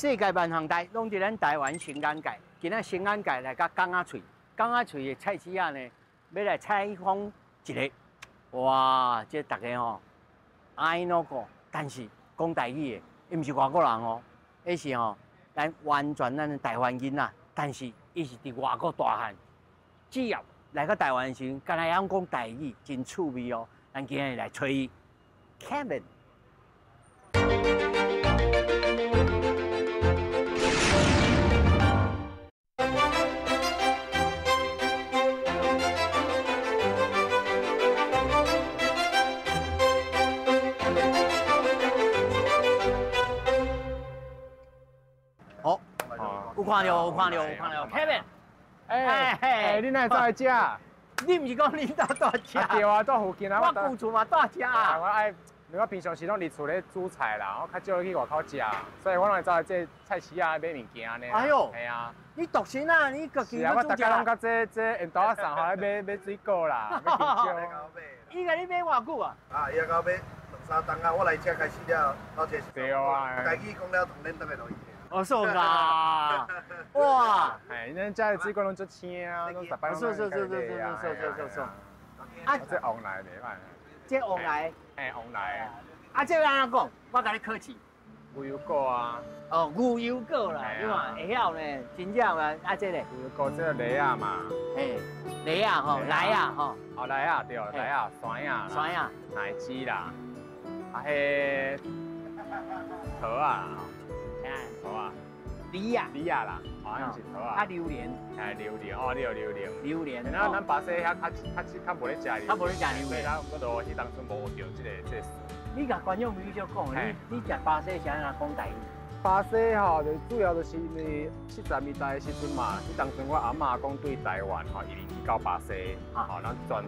世界万行台攏佇咱台灣新眼界。今仔新眼界來到港仔喙，港仔喙的菜市仔呢，欲來採訪一个，哇！這逐家吼愛喏個，但是講台語的，伊毋是外國人哦，彼是吼咱完全咱台灣囡仔，但是伊是佇外國大漢，只要來到台灣的時陣，敢若會曉講台語，真趣味哦。咱今日來揣伊，Kevin。好，有看著，有看著，有看著，Kevin。欸欸，你哪會走來遮？你毋是講恁兜蹛遮？對啊，蹛附近啊。我舊厝嘛蹛遮啊。我愛，因為我平常時攏佇厝咧煮菜啦，我較少去外口食，所以我攏會走來這菜市仔買物件呢。哎喲，嘿啊。你獨身啊？你家己是啊，我逐工攏佮這緣投仔送，予伊買買水果啦，買香蕉。伊共你買偌久啊？啊，伊共我買兩三冬啊，我來遮開始了，到這時。對啊。台語講了，當然當會落去。哦，是啦，哇！哎，咱遮的水果攏足青啊，攏十擺。是是是是是是是是。啊，這旺來袂歹。這旺來。嘿，旺來。啊，這按怎講？我共你考試。牛油果啊。哦，牛油果啦，你看會曉呢，真正啊，啊這个。牛油果，這个梨仔嘛。嘿，梨仔吼，梨仔吼。哦，梨仔對，梨仔、山仔。山仔。奶雞啦，啊，彼桃仔。桃仔，梨仔，梨仔啦，好像是桃仔。啊，榴蓮，哎，榴蓮，哦，你有榴蓮。榴蓮。咱咱巴西遐較較較無咧食榴蓮。較無咧食榴蓮。所以咱我都彼當陣無學著這个這个。你共觀眾朋友講，你食巴西是按怎講台語？巴西吼，就主要就是因為70年代的時陣嘛，彼當陣我阿嬤講對台灣吼移民去到巴西，吼，咱全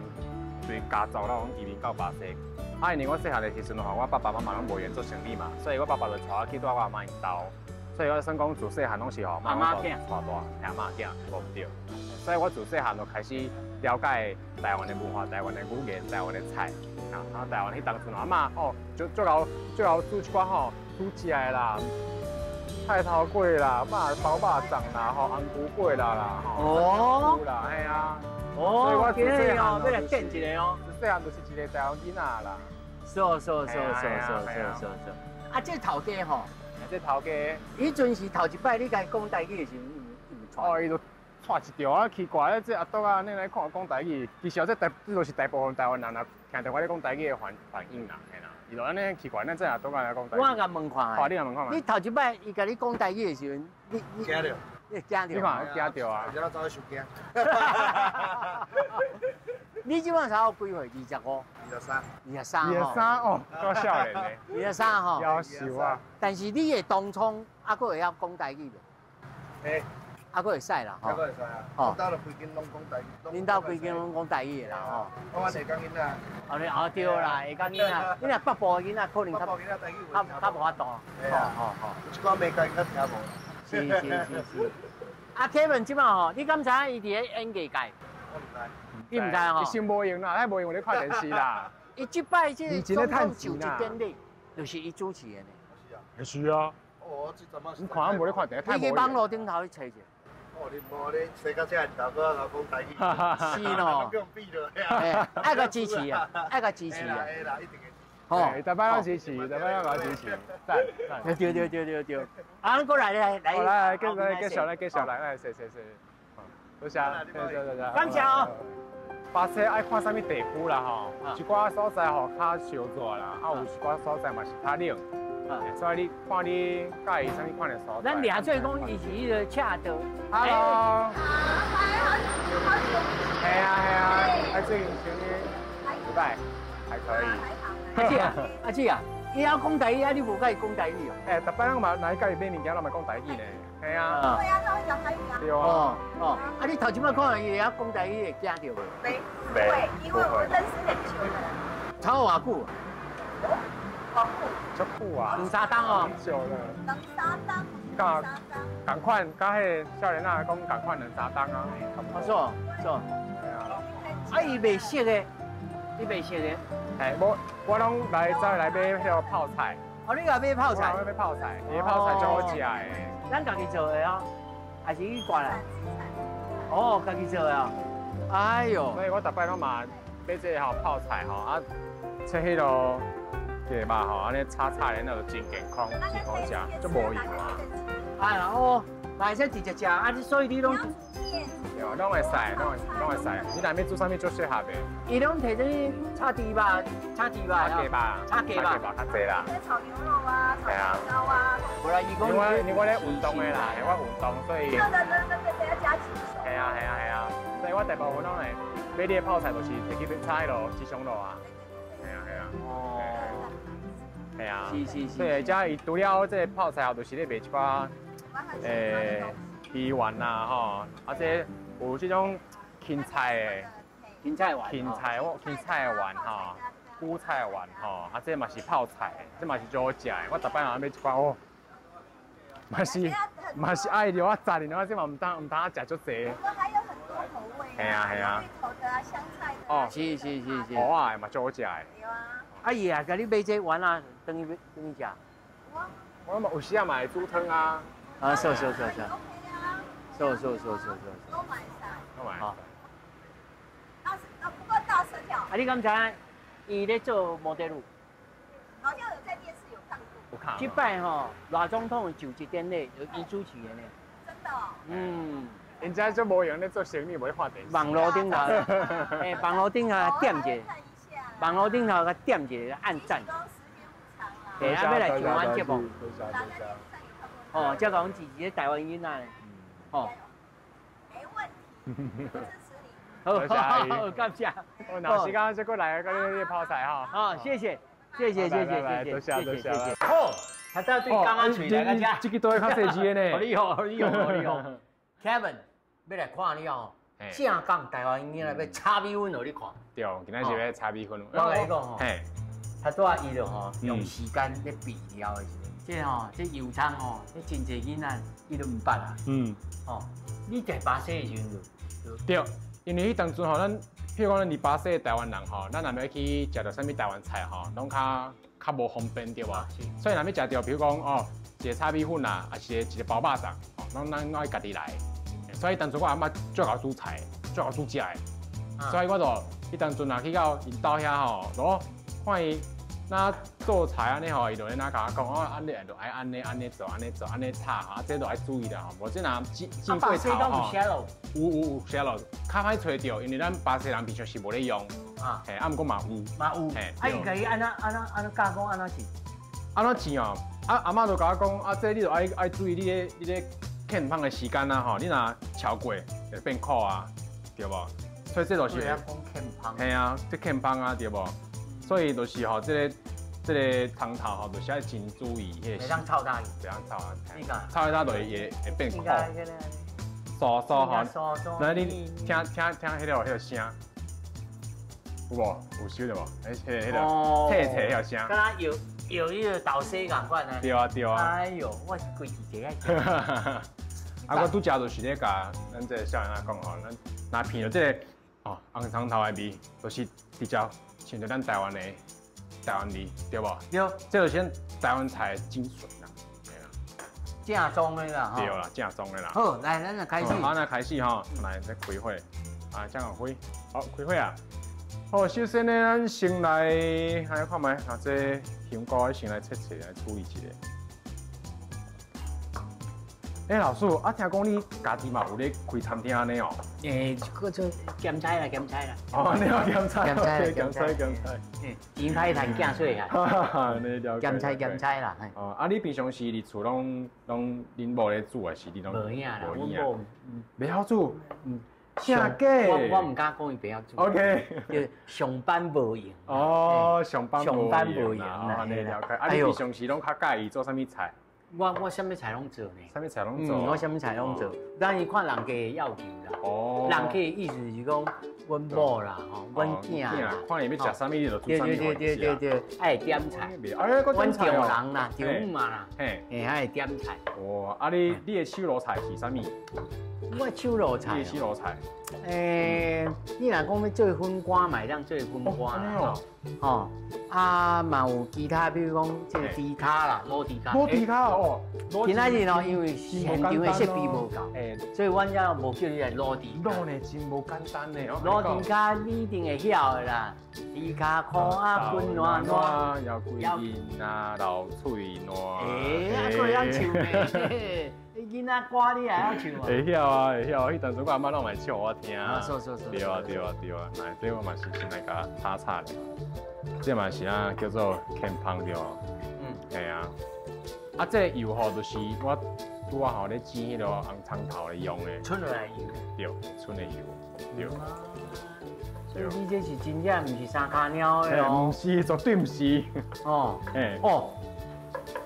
對家族攏移民到巴西。啊，因為我細漢的時陣吼，我爸爸媽媽攏無閒做生意嘛，所以我爸爸就帶我去蹛我阿嬤𪜶兜。所以我算講自細漢攏是予阿嬤帶大，阿嬤囝無毋對。所以我自細漢就開始了解台灣的文化、台灣的語言、台灣的菜。啊，台灣彼當陣阿嬤哦，就足𠢕足𠢕煮一寡吼煮食的啦，菜頭粿啦、肉包肉粽啦、吼紅菇粿啦啦，吼哦啦，嘿啊。哦，所以我自細漢欲來見一个哦，自細漢就是一个台灣囡仔啦。是是是是是是是。啊，這頭家吼，這頭家，彼陣是頭一擺你共伊講台語的時陣，伊毋哦，伊就掣一條啊，奇怪，這阿啄仔你來看我講台語，其實這大這就是大部分台灣人若聽著我咧講台語的反應啦，嘿啦，伊就按呢奇怪，咱這阿啄仔來講台語。我共問看下，你來問看覓。你頭一擺伊共你講台語的時陣，你驚著？你驚著？你看驚著啊！而且走去受驚。你這擺才有幾歲？25。23。23。23哦，夠少年的。23吼。夭壽啊！但是你的當初猶閣會曉講台語袂？會。猶閣會使啦，吼。猶閣會使啊！阮兜就規間攏講台語。恁兜規間攏講台語的啦，吼。我阮下港囡仔。哦，你哦對啦，下港囡仔，你若北部的囡仔可能較較較無法度。嘿啊。吼吼。有一寡袂共較聽無。是是是是。啊，Kevin 這擺吼，你敢知影伊佇咧演藝界？我毋知。你毋知吼？伊先無閒啦，咱無閒有咧看電視啦。伊這擺這個總統就職典禮，就是伊主持的呢。是啊。是啊。哦，這陣仔。你看無咧看電視，你去網路頂頭去揣者。哦，你無咧，生到這年頭，閣愛講台語。是咯。叫人比落。愛共支持啊，愛共支持啊。會啦，一定會支持。吼，逐擺攏支持，逐擺攏支持，讚讚。對對對對對。啊，咱過來來來。來來，繼續繼續來繼續來，來，謝謝謝。多謝，多謝多謝。感謝哦。巴西愛看啥物地區啦吼，一寡所在吼較燒熱啦，啊有一寡所在嘛是較冷。所以你看你佮意啥物款的所在。咱掠做講伊是彼个赤道。 Hello。系啊系啊，啊最近生意不歹，還可以。阿姊啊，阿姊啊，伊曉講台語啊，你無佮伊講台語哦？欸，逐擺咱嘛來佮伊買物件，攏嘛講台語呢。系啊。對啊，都會講台語啊。對啊。哦哦，啊你頭一擺看伊會曉講台語會驚著無？沒，不會，因為我認識很久了。差偌久？偌久？足久啊。兩三冬哦。很久了。兩三冬。佮仝款，佮彼个少年仔講仝款兩三冬啊。哦，是哦，是哦。系啊。啊，伊袂識的，伊袂識的。嘿，無，我攏來走來買彼个泡菜。哦，你也買泡菜？我買泡菜，伊的泡菜足好食的。咱家己做的哦，還是去掛來？哦，家己做的哦。哎呦，所以我逐擺攏嘛買這個吼泡菜吼啊，切彼落雞肉吼，按呢炒炒咧，那就真健康，真好食，足無油啊。哎呀哦，嘛會使直接食啊！你所以你攏對，攏會使，攏會使。你若欲煮啥物足適合的。伊攏提這炒豬肉、炒豬肉、炒雞肉、炒雞肉較濟啦。炒牛肉啊，炒蛋糕啊。無啦，伊講因為因為我咧運動的啦，我運動所以。那那那那要加幾手。係啊係啊係啊，所以我大部分攏會買你的泡菜，就是提去炒彼落雞胸肉啊。係啊係啊。哦。係啊。是是是。所以遮伊除了這個泡菜後，就是咧賣一寡魚丸啊吼，啊這有這種芹菜的。芹菜丸。芹菜我芹菜丸吼，韭菜丸吼，啊這嘛是泡菜，這嘛是足好食的。我逐擺若買一寡哦，嘛是嘛是愛著我讚的，我這嘛毋當毋通食足濟。我們還有很多口味。係啊係啊。芋頭的啊，香菜的。哦，是是是是。芋仔的嘛足好食的。對啊。啊伊也共你買這丸啊，轉去轉去食。我嘛有時啊嘛會煮湯啊。啊，是是是是。是是是是是。都買晒。都買。好。不過大聲條。啊，你敢知伊咧做模特兒？好像有在電視有看過。有看。這擺吼，賴總統的就職典禮就伊主持的呢。真的哦。嗯。人家就無閒咧做生意，無咧看電視。網路頂頭，欸，網路頂頭點一下，網路頂頭共點一下按讚。對啊，欲來上阮節目。哦，才共阮支持台灣囡仔呢。哦。沒問題，我支持你。好，好，感謝。我若時間再過來，佮你泡菜哈。好，謝謝，謝謝，謝謝，謝謝，多謝，多謝。好，他到對港仔喙來到遮。這個都會較細緻的呢。好厲害，好厲害，好厲害。Kevin，欲來看你哦，正港台灣囡仔欲炒米粉予你看。對，今仔是欲炒米粉。我共你講吼，他拄仔伊就吼用時間咧備料的時陣，這吼這油蔥吼，這真濟囡仔伊都毋捌啊。嗯。哦，你在巴西的時陣就。對，因為彼當陣吼，咱譬如講咱佇巴西的台灣人吼，咱若欲去食著啥物台灣菜吼，攏較較無方便對無？所以若欲食著，比如講哦，一個炒米粉啊，抑是一個包肉粽，吼，攏咱愛家己來。所以當初我阿嬤最𠢕煮菜，最𠢕煮食的，所以我就彼當陣若去到𪜶兜遐吼，就看伊若做菜按呢吼，伊就咧若共我講哦，按呢就愛按呢按呢做，按呢做，按呢炒，啊，這就愛注意啦吼，無這若煎煎過頭吼。有有有蝦露，較歹揣著，因為咱巴西人平常時無咧用，啊，嘿，啊毋過嘛有，嘛有，啊伊共你按怎按怎按怎教講按怎煎？按怎煎哦？啊阿嬤就共我講，啊這你就愛愛注意你咧你咧。欠芳的時間啊，吼，你若超過會變苦啊，對無？所以這就是，嘿啊，這欠芳啊，對無？所以就是吼，這個這個湯頭吼，就是愛真注意彼個。袂當臭焦去。袂當臭啊！臭焦就會會會變苦。酥酥吼，來你聽聽聽彼個彼個聲，有無？有收著無？彼彼個彼個脆脆彼個聲。敢若搖搖彼個豆沙仝款啊。對啊對啊。哎喲，我是規日坐遐食。啊，我拄才就是咧共咱這個少年仔講吼，咱若聞著這個哦紅蔥頭的味，就是直接像著咱台灣的台灣味，對無？對，這就是咱台灣菜的精髓啦，對啦。正宗的啦，對啦，正宗的啦。好，來，咱就開始。好，那開始吼，來，來開火。啊，這樣開，好，開火啊。好，首先呢，咱先來來看覓，啊，這香菇先來切切來處理一下。欸，老師，啊，聽講你家己嘛有咧開餐廳按呢哦？欸，閣做兼差啦，兼差啦。哦，你有兼差，兼差，兼差。欸，錢歹趁，囝細漢。哈哈哈，你了解。兼差兼差啦。哦，啊，你平常時佇厝攏攏恁某咧煮，還是你攏？無影啦，阮某。袂曉煮。嗯。真假？我我毋敢講伊袂曉煮。 OK。就上班無閒。哦，上班上班無閒啦。你了解。啊，你平常時攏較佮意做啥物菜？我我啥物菜攏做呢？啥物菜攏做？我啥物菜攏做。咱是看人家的要求啦。哦。人家的意思是講，阮某啦，吼，阮囝啦。看伊欲食啥物，你就煮啥物。對對對對對對，愛點菜。阮丈人啦，丈母嘛啦。嘿。嘿，愛點菜。哦，啊你你的手路菜是啥物？我手路菜。你手路菜。你若講欲做粉乾，嘛會當做粉乾啦。哦，啊嘛有其他，比如講這個豬跤啦，滷豬跤。滷豬跤哦。今仔日哦，因為現場的設備無夠，所以阮遮無叫你來滷豬跤。滷呢真無簡單呢。滷豬跤你一定會曉的啦。豬跤箍仔滾爛爛，枵規囡仔流喙瀾。啊，閣會曉唱呢？囡仔歌你也曉唱啊？會曉啊，會曉。彼當陣我阿嬤攏會唱予我聽。啊，是是是。對啊，對啊，對啊。來，這我嘛是先來共炒炒咧。這嘛是啊，叫做乾芳對無？嗯，係啊。啊，這個油吼，就是我拄仔好咧煎彼個紅蔥頭咧用的。賰落來油。對，賰的油。對。所以你這是真正毋是三跤貓的哦。毋是，絕對毋是。哦。哦。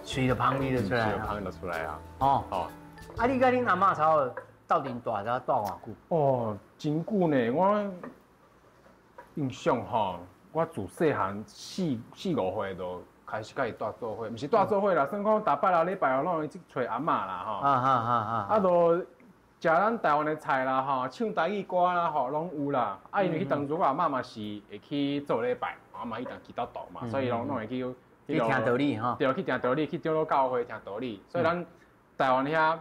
水就芳味就出來。芳就出來啊。哦。哦。啊，你佮恁阿嬤差不多鬥陣蹛咗蹛偌久？哦，真久呢，我印象吼，我自細漢四四五歲就開始佮伊蹛做伙，毋是蹛做伙啦，算講逐拜六禮拜六攏會去揣阿嬤啦吼。啊，就食咱台灣的菜啦吼，唱台語歌啦吼，攏有啦。啊，因為彼當陣我阿嬤嘛是會去做禮拜，阿嬤彼當基督徒嘛，所以攏會去去聽道理吼。對，去聽道理，去長老教會聽道理。所以咱台灣遐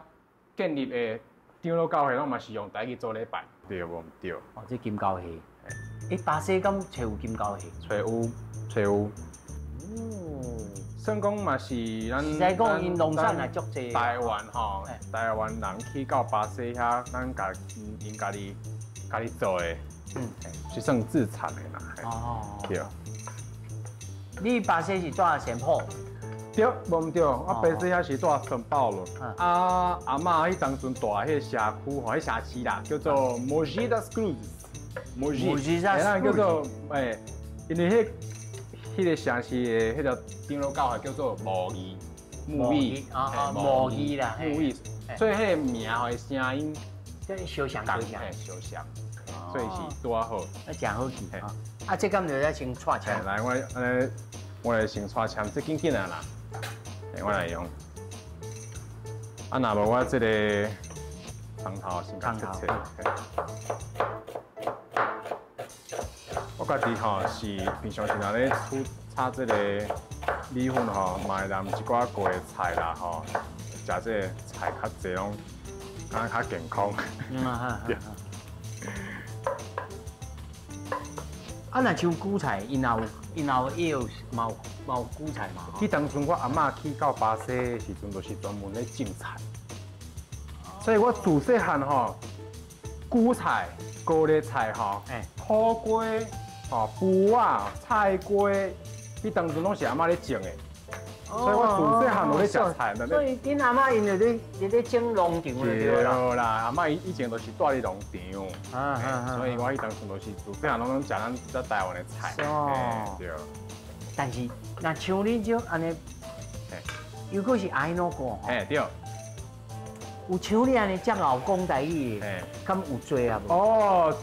建立的長老教會，攏嘛是用台語做禮拜，對無毋對？哦，這金溝蝦。巴西敢揣有金溝蝦？揣有，揣有。哦，算講嘛是咱。實在講，𪜶農產也足濟。台灣吼，台灣人去到巴西遐，咱家𪜶家己做的，是算自產的啦。哦。對。你巴西是住聖保？對，無毋對，我巴西遐是住聖保羅。啊，阿嬤彼當陣蹛彼个社區吼，彼城市啦，叫做 Mogi das Cruzes。Mogi，咱叫做因為彼個城市的彼個長老教會叫做模擬，木易，模擬啦，木易，所以彼个名吼的聲音，這相像相像，相像，所以是拄仔好。啊，誠好記啊！啊，這敢就愛先掣籤？來，我按呢，我來先掣籤，這緊緊啊啦。我來用。啊，若無我這個蔥頭先共切切。我家己吼是平常時若咧煮炒這個米粉吼，嘛會淋一寡高麗菜啦吼，食這個菜較濟攏，敢若較健康。嗯啊對。啊，若像韭菜，𪜶也有嘛有嘛有韭菜嘛。彼當陣我阿嬤去到巴西的時陣，就是專門咧種菜，所以我自細漢吼，韭菜、高麗菜吼，苦瓜、吼菇仔、菜瓜，彼當陣攏是阿嬤咧種的，所以我自細漢就咧食菜。所以恁阿嬤𪜶就咧種農場就對啦。對啦，阿嬤以前就是蹛佇農場，所以我彼當陣就是自細漢攏攏食咱這台灣的菜。哦，對。但是，若像恁這按呢，又閣是阿彼個吼？對。有像你按呢遮𠢕講台語的，敢有濟啊無？哦，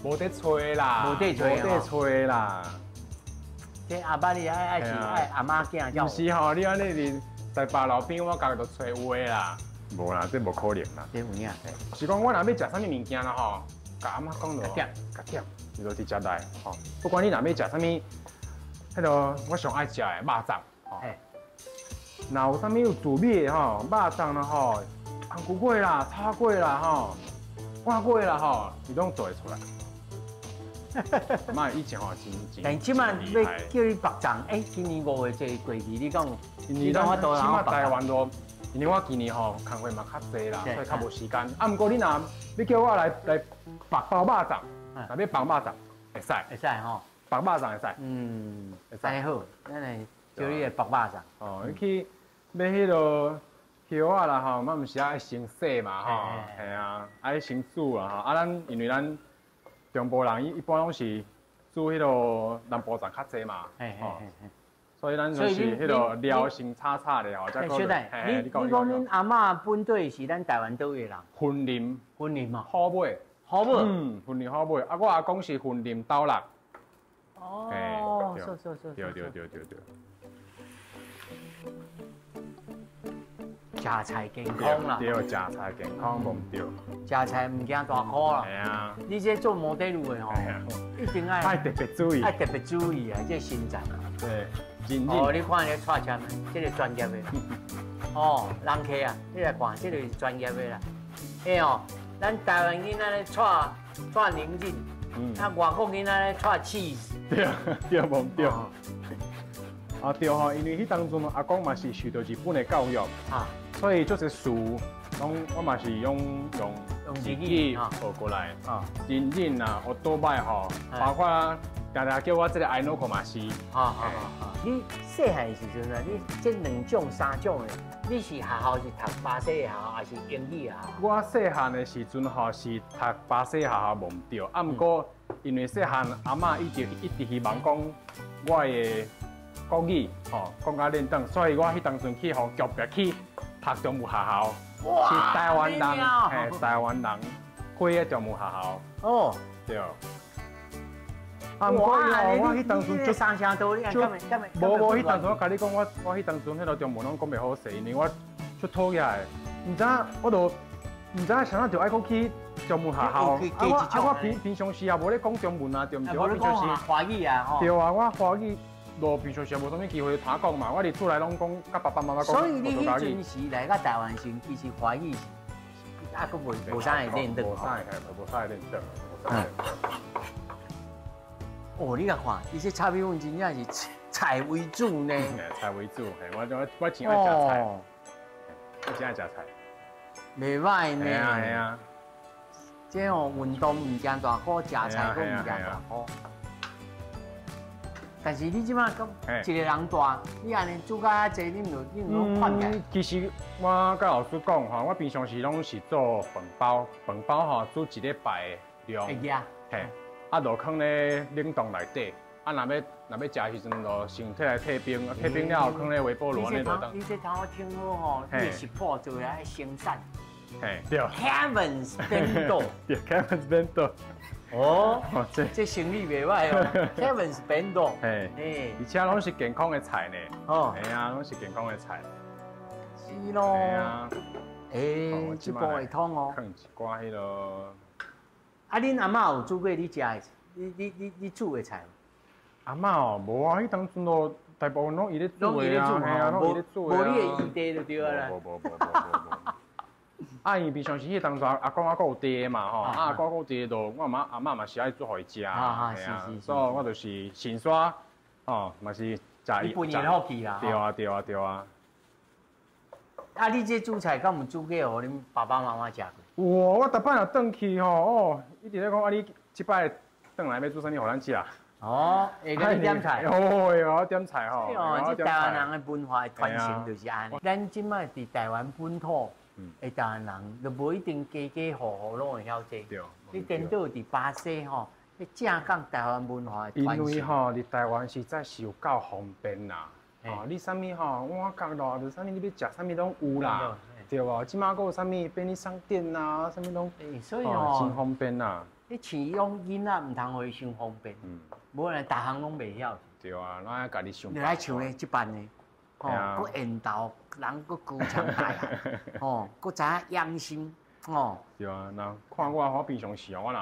無得揣啦，無得揣，無得揣啦。這阿爸你愛愛是愛阿媽囝才有。毋是吼，你按呢佇台北路邊，我家己就揣有的啦。無啦，這無可能啦。這有影。是講我若欲食啥物物件啦吼，共阿嬤講就點，共點，伊就直接來吼。不管你若欲食啥物，彼个我上愛食的肉粽吼。若有啥物有滋味的吼，肉粽啦吼，紅龜粿啦、炒粿啦吼，碗粿啦吼，伊攏做會出來。媽以前吼真真。但這擺欲叫你縛粽，今年5月這過去，你敢有？你敢有法度這擺台灣都，因為我今年吼工課嘛較濟啦，所以較無時間。啊，毋過你若欲叫我來縛包肉粽，若欲綁肉粽，會使。會使吼。縛肉粽會使。嗯，會使好，咱來叫你來縛肉粽。哦，你去買彼个葉仔啦吼，嘛毋是愛先洗嘛吼，係啊，愛先煮啊吼。啊，咱因為咱中部人一般攏是煮彼个南部粽較濟嘛，吼，所以咱就是彼个料先炒炒咧吼，再小弟，你講恁阿嬤本底是咱台灣佗位的人？雲林，雲林嘛，虎尾，虎尾，嗯，雲林虎尾。啊，我阿公是雲林斗六。哦，是是是，對對對對對。食食菜健康啦。對，食菜健康無毋對。食菜毋驚大箍啦。係啊。你這做模特兒的吼，一定愛愛特別注意，愛特別注意啊！這身材。對。哦，你看你蔡簽，這個專業的。哦，人客啊，你來看，這個是專業的啦。哎哦，咱台灣囡仔咧蔡蔡寧進，啊外國囡仔咧蔡 cheese。對對，無毋對。啊對吼，因為彼當陣阿公嘛是受著日本的教育，啊，所以足濟事攏我嘛是用用日語學過來，啊，日語啊，學倒擺吼，包括常常叫我這個愛諾克嘛是，啊啊啊！你細漢的時陣啊，你這兩種三種的，你是學校是讀巴西的學校，還是英語學校？我細漢的時陣吼是讀巴西學校無毋對，啊，毋過因為細漢阿嬤一直一直希望講我的國語吼講甲輪轉，所以我彼當陣去予強迫去讀中文學校，是台灣人，嘿，台灣人開的中文學校。哦，對。啊，毋過吼，我彼當陣就三聲道，你敢會敢會？無無，彼當陣我共你講，我我彼當陣彼個中文攏講袂好勢，因為我足討厭的，毋知我都毋知影啥物就愛閣去中文學校。啊我啊我平平常時也無咧講中文啊，對毋對？我平常時華語啊，吼。對啊，我華語。無平常時無啥物機會通講嘛，我佇厝內攏講，佮爸爸媽媽講。所以你彼陣時來到台灣時，其實華語是啊，閣無無啥會練轉。無啥會，無啥會練轉。哦，你共看，伊這炒米粉真正是菜為主呢。菜為主，嘿，我我我真愛食菜，我真愛食菜。袂䆀呢。係啊係啊。這哦運動毋驚大箍，食菜閣毋驚大箍。但是你這擺閣一個人大，你按呢煮較濟，你毋就你毋就看起來。其實我佮老師講吼，我平常時攏是做飯包，飯包吼煮一禮拜的量。會記啊。嘿，啊，就囥咧冷凍內底，啊，若欲若欲食時陣，就先提來退冰，退冰了後囥咧微波爐按呢就當。你這頭我聽好吼，你的食譜做來愛生產。嘿，對。 Kevin's Bento。對，Kevin's Bento。哦，這生意袂䆀哦，Kevin's Bento。嘿，而且攏是健康的菜呢。哦，係啊，攏是健康的菜。是咯。係啊。欸，這步會通哦。囥一寡彼囉。啊，恁阿嬤有煮過你食的，你你你你煮的菜無？阿嬤哦，無啊，彼當陣都大部分攏伊咧煮的啊，係啊，攏伊咧煮的啊。無你的餘地就對啊啦。無無無無無。啊，因為平常時彼當陣阿公阿公有佇嘛吼，啊阿公阿公佇就我阿嬤阿嬤嘛是愛煮予伊食，啊是是，所以我就是先煞，吼嘛是食伊。你本人福氣啦。對啊對啊對啊。啊，你這煮菜敢有煮過予恁爸爸媽媽食過？有哦，我逐擺若轉去吼，哦，一直咧講啊，你這擺轉來欲煮啥物予咱食？哦，會共你點菜。哦，會共我點菜吼。哦，這台灣人的文化的傳承就是按呢。咱這擺佇台灣本土。的台灣人就無一定家家戶戶攏會曉這。對。你顛倒佇巴西吼，彼正港台灣文化的傳承。因為吼，佇台灣實在是有夠方便啦。哦，你啥物吼，我角落就啥物，你欲食啥物攏有啦，對無？這馬閣有啥物便利商店啊，啥物攏，所以吼，真方便啦。你飼養囡仔毋通予伊傷方便，無然逐項攏袂曉。對啊，攏愛家己想。你來像咧這班的，吼，閣緣投，人閣高強大漢，吼，閣知影養生，吼。對啊，若看我，我平常時我若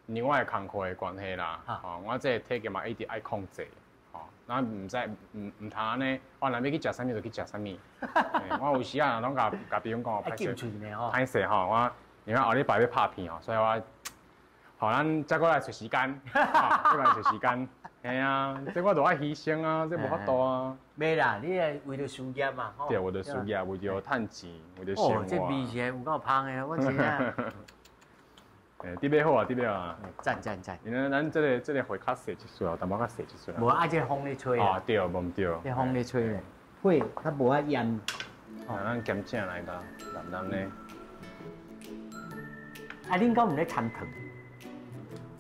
因為我的工課的關係啦，吼，我這個體格嘛一直愛控制。咱毋知毋毋通按呢，我若欲去食啥物就去食啥物。我有時啊，攏共共朋友講，歹勢，歹勢吼，我因為後禮拜欲拍片吼，所以我，予咱再過來揣時間，再過來揣時間。嘿啊，這我著愛犧牲啊，這無法度啊。袂啦，你係為著事業嘛，吼。對，為著事業，為著趁錢，為著生活。哦，這味是有夠芳的，我真正。欸，得欲好啊，得欲啊！讚讚讚！因為咱這個火較細一撮，淡薄較細一撮。無啊，這風咧吹啊，對，無毋對。這風咧吹咧，火較無遐炎。啊，咱鹹正來個，淡淡咧。啊，恁敢有咧摻糖？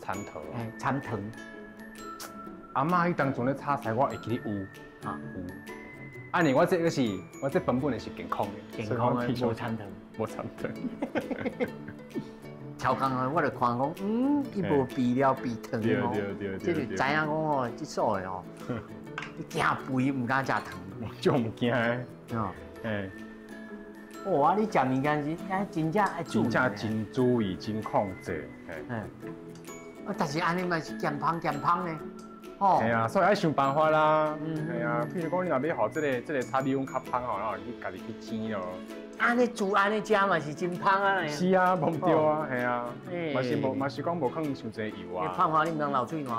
摻糖。欸，摻糖。阿嬤彼當陣咧炒菜，我會記得有。啊，有。啊，因為我這個是，我這本本的是健康的，健康的，無摻糖，無摻糖。超工啊！我就看講，嗯，伊無備料備糖哦，這就知影講哦，這數的哦，你驚肥毋敢食糖，就毋驚的，哦，嘿。哦，啊，你食物件是啊，真正愛注意。真正真注意，真控制。嗯。啊，但是按呢嘛是健胖健胖呢。哦。係啊，所以愛想辦法啦。嗯。係啊，譬如講，你若欲予這個炒米粉較芳吼，然後你家己去煎咯。按呢煮按呢食嘛是真芳啊！是啊，無毋對啊，係啊。嘛是無嘛是講無可能傷濟油啊。芳華，你毋通流喙瀾。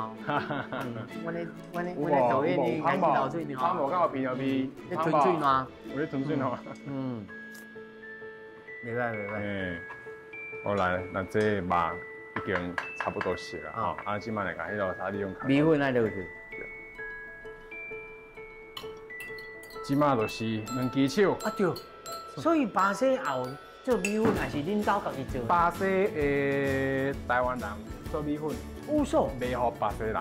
阮咧阮咧阮咧導演，你開始流喙瀾。芳無？敢有鼻尿味？你吞喙瀾。有咧吞喙瀾。嗯。袂歹袂歹。欸，好來，那這肉已經差不多熟啦，吼。啊，這擺來共彼个啥利用。米粉愛落去。這擺就是兩支手。啊對。所以巴西也有做米粉，還是恁兜家己做？巴西的台灣人做米粉，有數賣予巴西人，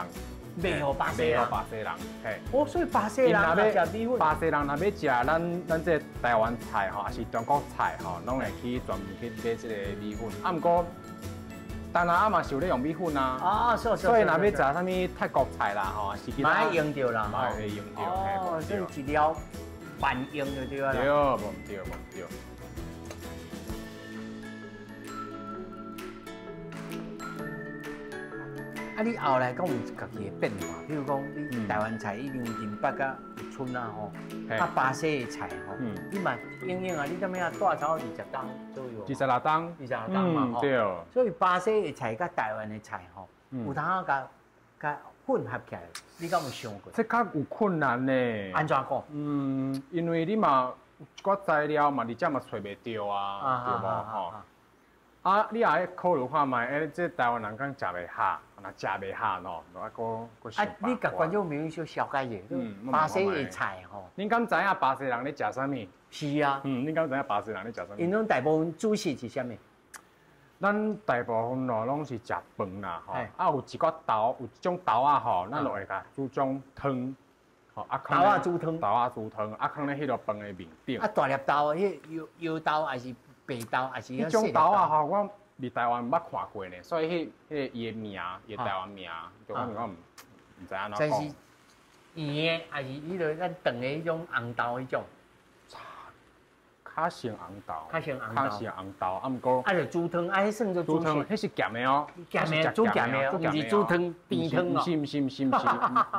賣予巴西人，賣予巴西人，嘿。哦，所以巴西人若食米粉，巴西人若欲食咱這台灣菜吼，還是中國菜吼，攏會去專門去買這個米粉。啊，毋過，東南亞嘛是有咧用米粉啊。啊，所以若欲食啥物泰國菜啦吼，是其他。嘛會用著啦，嘛會用著。哦，所以一料。萬用就對啦。對，無毋對，無毋對。啊，你後來閣有家己的變化，比如講，你台灣菜一定有闽北佮有春啊吼，啊巴西的菜吼，你嘛英英啊，你踮遐住超20冬左右。26冬。26冬嘛吼。對。所以巴西的菜佮台灣的菜吼，有當仔共共混合起來，你敢有想過？這較有困難呢。按怎講？嗯，因為你嘛有一寡材料嘛，佇遮嘛揣袂著啊，對無吼？啊，你也愛考慮看覓，欸，這台灣人敢食袂下，若食袂下喏，就愛閣閣想辦法。啊，你共觀眾朋友小紹介者，巴西的菜吼。恁敢知影巴西人咧食啥物？是啊。嗯，恁敢知影巴西人咧食啥物？𪜶攏大部分主食是啥物？咱大部分咯，攏是食飯啦，吼。啊，有一寡豆，有一種豆仔吼，咱就會共煮種湯，吼。啊，豆仔煮湯。豆仔煮湯，啊，囥咧彼个飯的面頂。啊，大粒豆，彼搖搖豆還是白豆，還是？彼種豆仔吼，我佇台灣毋捌看過呢，所以彼个伊的名，伊的台灣名，就我毋知按怎講。是圓的，還是彼个咱長的彼種紅豆彼種？較像紅豆，較像紅豆，較像紅豆，啊，毋過啊，就煮湯，啊，彼算做煮湯，彼是鹹的哦，鹹的，煮鹹的，毋是煮湯甜湯哦。毋是毋是毋是毋是毋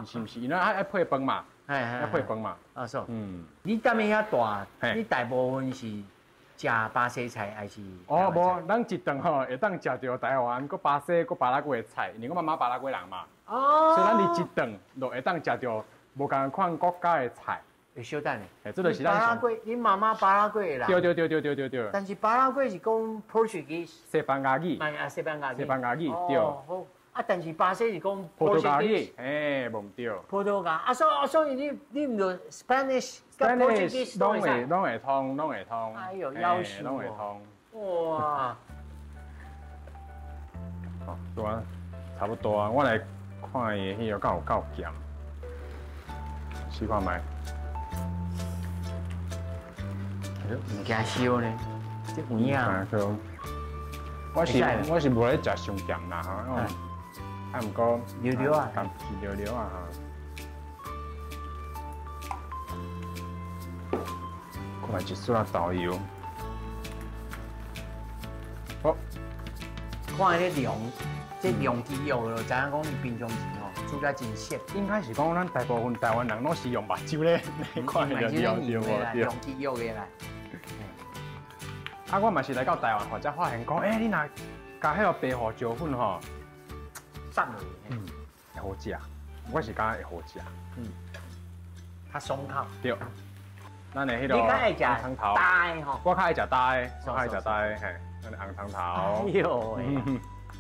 是毋是，因為愛配飯嘛，愛配飯嘛。啊，是。嗯，你踮遐大，你大部分是食巴西菜還是？哦，無，咱一頓吼會當食著台灣、閣巴西、閣巴拉圭的菜，因為我媽媽巴拉圭人嘛。哦。所以咱佇一頓就會當食著無仝款國家的菜。會小等下，這就是咱巴拉圭，你媽媽巴拉圭的啦。對對對對對對對。但是巴拉圭是講 Portuguese。西班牙語。啊，西班牙語。西班牙語對。好，啊，但是巴西是講葡萄牙語，嘿，無毋對。葡萄牙，啊，所以你毋就 Spanish 佮 Portuguese 攏會攏會通，攏會通。哎呦，夭壽攏會通。哇！好，對啊，差不多啊，我來看伊彼個敢有夠鹹，試看覓。毋驚燒呢，這有影。我是無咧食傷鹹啦，吼。啊，毋過溜溜啊，是溜溜啊，哈。過來一撮仔豆油。好。看彼個量，這量肌肉就知影講伊平常時吼煮得真熟。應該是講咱大部分台灣人攏是用目睭咧看著對對對。量肌肉的啦。啊，我嘛是來到台灣吼，才發現講，欸，你若加彼個白胡椒粉吼，送落去，會好食。我是感覺會好食，較爽口。對，咱的彼個你較愛食紅湯頭，焦的吼？我較愛食焦的，我較愛食焦的，嘿，咱的紅湯頭。哎呦喂，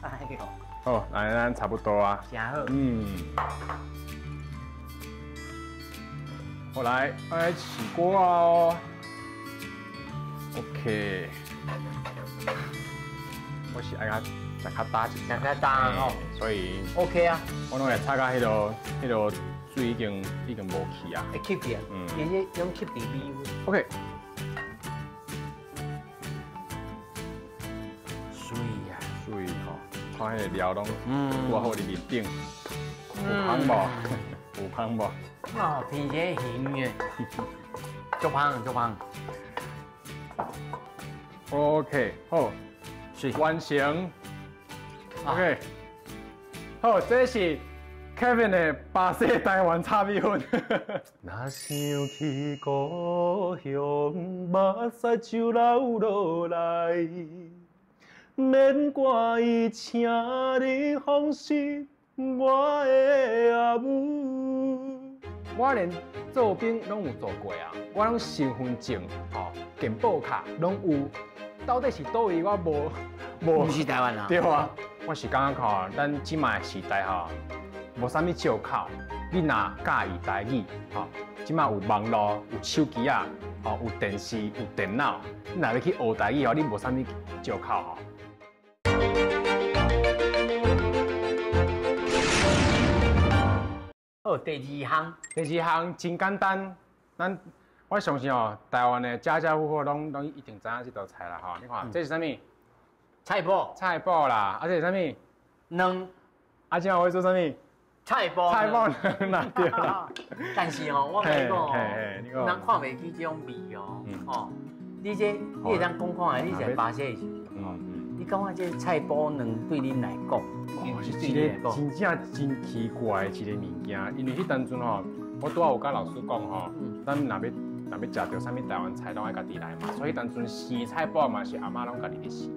哎呦。好，來，咱差不多啊。真好。嗯。好來，來起鍋哦。OK。我是愛較食較焦一點，食較焦吼，所以 OK 啊。我攏會炒到彼个水已經無去啊。會吸去啊，其實攏吸佇米粉。 OK。水啊，水吼，看彼个料攏拄好佇面頂，有香無？有香無？哦，偏這鹹的，足香足香。OK，好，是完成。OK，好，這是 Kevin 的巴西台灣炒米粉。若想起故鄉，目屎就流落來。免掛意，請你放心，我的阿母。我連做兵攏有做過啊，我攏身份證、吼健保卡攏有，到底是佗位我無無？毋是台灣人。對啊，我是感覺吼，咱這擺時代吼，無啥物借口。你若佮意台語，吼，這擺有網路、有手機仔，吼，有電視、有電腦，你若欲去學台語吼，你無啥物借口吼。好，第二項，第二項真簡單，咱我相信哦，台灣的家家戶戶攏一定知影這道菜啦吼。你看，這是啥物？菜脯。菜脯啦，啊，這是啥物？卵。啊，這我會做啥物？菜脯。菜脯卵啦，對啦。但是吼，我共你講哦，人看袂起這種味哦，哦，你這你會當講看下，你是巴西的是毋是？你感覺這菜脯卵對恁來講？哦，是一個真正真奇怪的一個物件，因為彼當陣吼，我拄仔有佮老師講吼，咱若欲食著啥物台灣菜，攏愛家己來嘛，所以當陣生菜脯嘛是阿嬤攏家己咧生，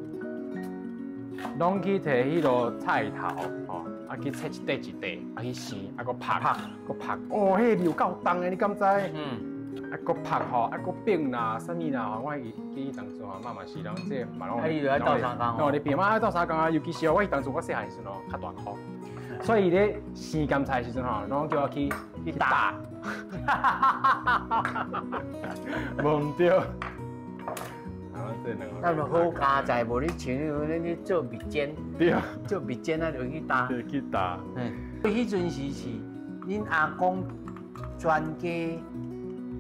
攏去提彼落菜頭吼，啊去切一塊一塊，啊去生，啊閣曝，閣曝，哦，彼個味夠重的，你敢知？啊，閣曝吼，啊閣變啦，啥物啦吼，我記記當初吼，媽嘛是攏這嘛攏。啊，你就愛鬥相共。哦，咧變嘛愛鬥相共啊，尤其是我彼當初我細漢時陣吼，較大箍，所以咧生鹹菜時陣吼，攏叫我去打。無毋對。咱就好佳哉，無你像你做蜜煎，對，做蜜煎啊，就去打。對，去打。嗯，彼陣時是恁阿公全家。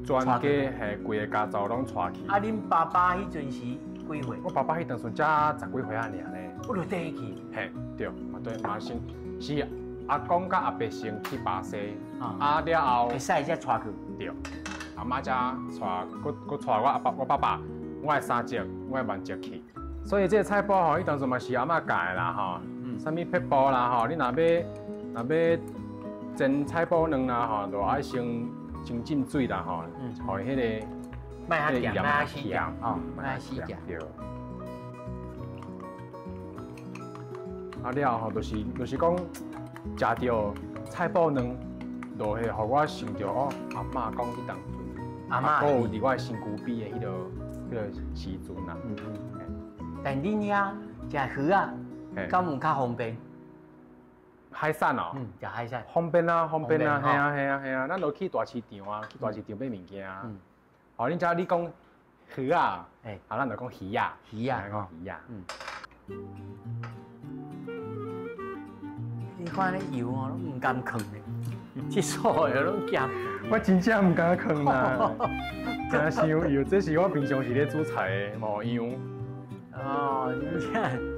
全家嘿，規个家族攏帶去。啊，恁爸爸彼陣時幾歲？我爸爸彼當陣才十幾歲仔爾呢。我就綴去。嘿，對，嘛對，嘛先是阿公佮阿伯先去巴西，啊了後。會使才帶去。對，阿媽才帶，閣帶我阿爸、我爸爸、我的三叔、我的萬叔去。所以這個菜脯吼，彼當陣嘛是阿嬤教的啦吼。啥物撇步啦吼，你若欲煎菜脯卵啦吼，就愛先。先浸水啦吼，予彼個莫遐鹹，莫遐死鹹，哦，莫遐死鹹。對。啊了後，就是講，食著菜脯卵，就會予我想著哦，阿嬤講彼當陣，阿嬤閣有佇我的身軀邊的彼个時陣啦。但恁遐食魚仔，敢有較方便？海產哦，食海產方便啊，方便啊，係啊，係啊，係啊，咱就去大市場啊，去大市場買物件啊。哦，恁遮你講魚仔，啊，咱就講魚仔，魚仔，講魚仔。你看咧油哦，攏毋甘囥咧，這素的攏鹹。我真正毋敢囥啦，驚傷油，這是我平常時咧煮菜的模樣。哦，真正。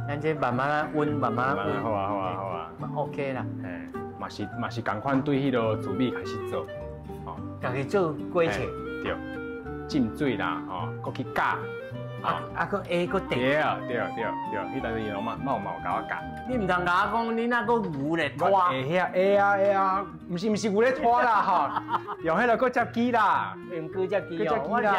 咱這慢慢溫，慢慢溫。好啊，好啊，好啊。OK 啦。嘿，嘛是仝款對彼个糯米開始做，吼。家己做粿條。對，浸水啦，吼，閣去攪。啊，閣下閣滴。對對對對，彼當陣伊攏嘛嘛有共我教。你毋通共我講，你若閣牛咧拖。會遐會啊會啊，毋是毋是牛咧拖啦吼，用彼个割接機啦。用割接機哦，我是咧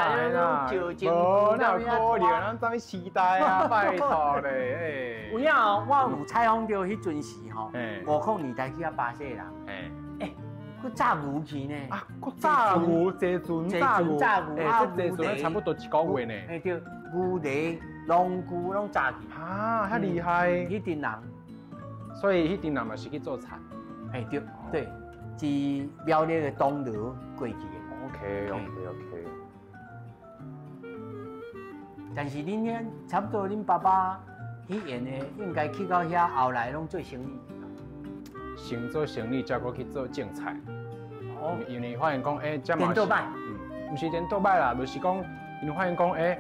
無哪有可能，咱啥物時代啊，拜託咧。有影哦，我有採訪著彼陣時吼，50年代去遐巴西人。欸，閣炸牛去呢？啊，閣炸牛，坐船炸牛，欸，這坐船差不多一個月呢。欸對，牛犁、農具攏炸去。啊，遐厲害！彼陣人，所以彼陣人嘛是去做菜。欸對，對，是苗栗的東螺過去的。 OK。但是恁遐差不多，恁爸爸彼緣的應該去到遐，後來攏做生意。先做生意，才閣去做種菜。哦，因為發現講，欸，這嘛是，毋是顛倒擺啦，就是講，因為發現講，欸，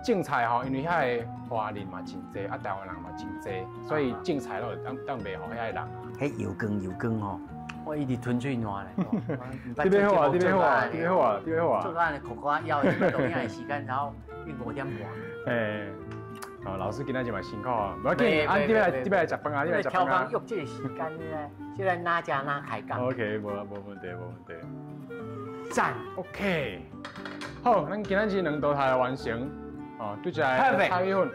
種菜吼，因為遐個華人嘛真濟，啊，台灣人嘛真濟，所以種菜攏會當賣予遐个人。彼油光油光吼，我一直吞喙瀾咧。這邊好啊，這邊好啊，這邊好啊，這邊好啊。做到按呢苦苦枵，錄影的時間然後5點半。欸，哦，老師今仔日嘛辛苦啊，無要緊，啊，你欲來，你欲來食飯啊，你來食飯啊。約這個時間咧，這個哪食哪開講。 OK，無無問題，無問題。讚。 OK，好，咱今仔日兩道菜完成，哦，對一個炒米粉，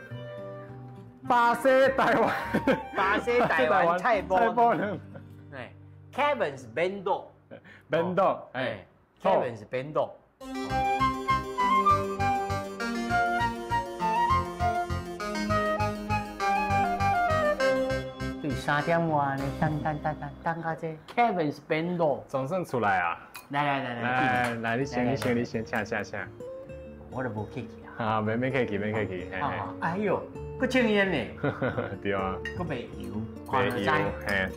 巴西台灣，巴西台灣菜脯卵。哎，Kevin 是便當，便當，哎，Kevin 是便當。對，3點外呢，等等等等等到這 Kevin 是便當，總算出來啊！來來來來來來，你先你先你先，請請請。我都無客氣啊。啊，免免客氣，免客氣。哎喲，閣清煙呢？對啊。閣袂油，袂油，嘿。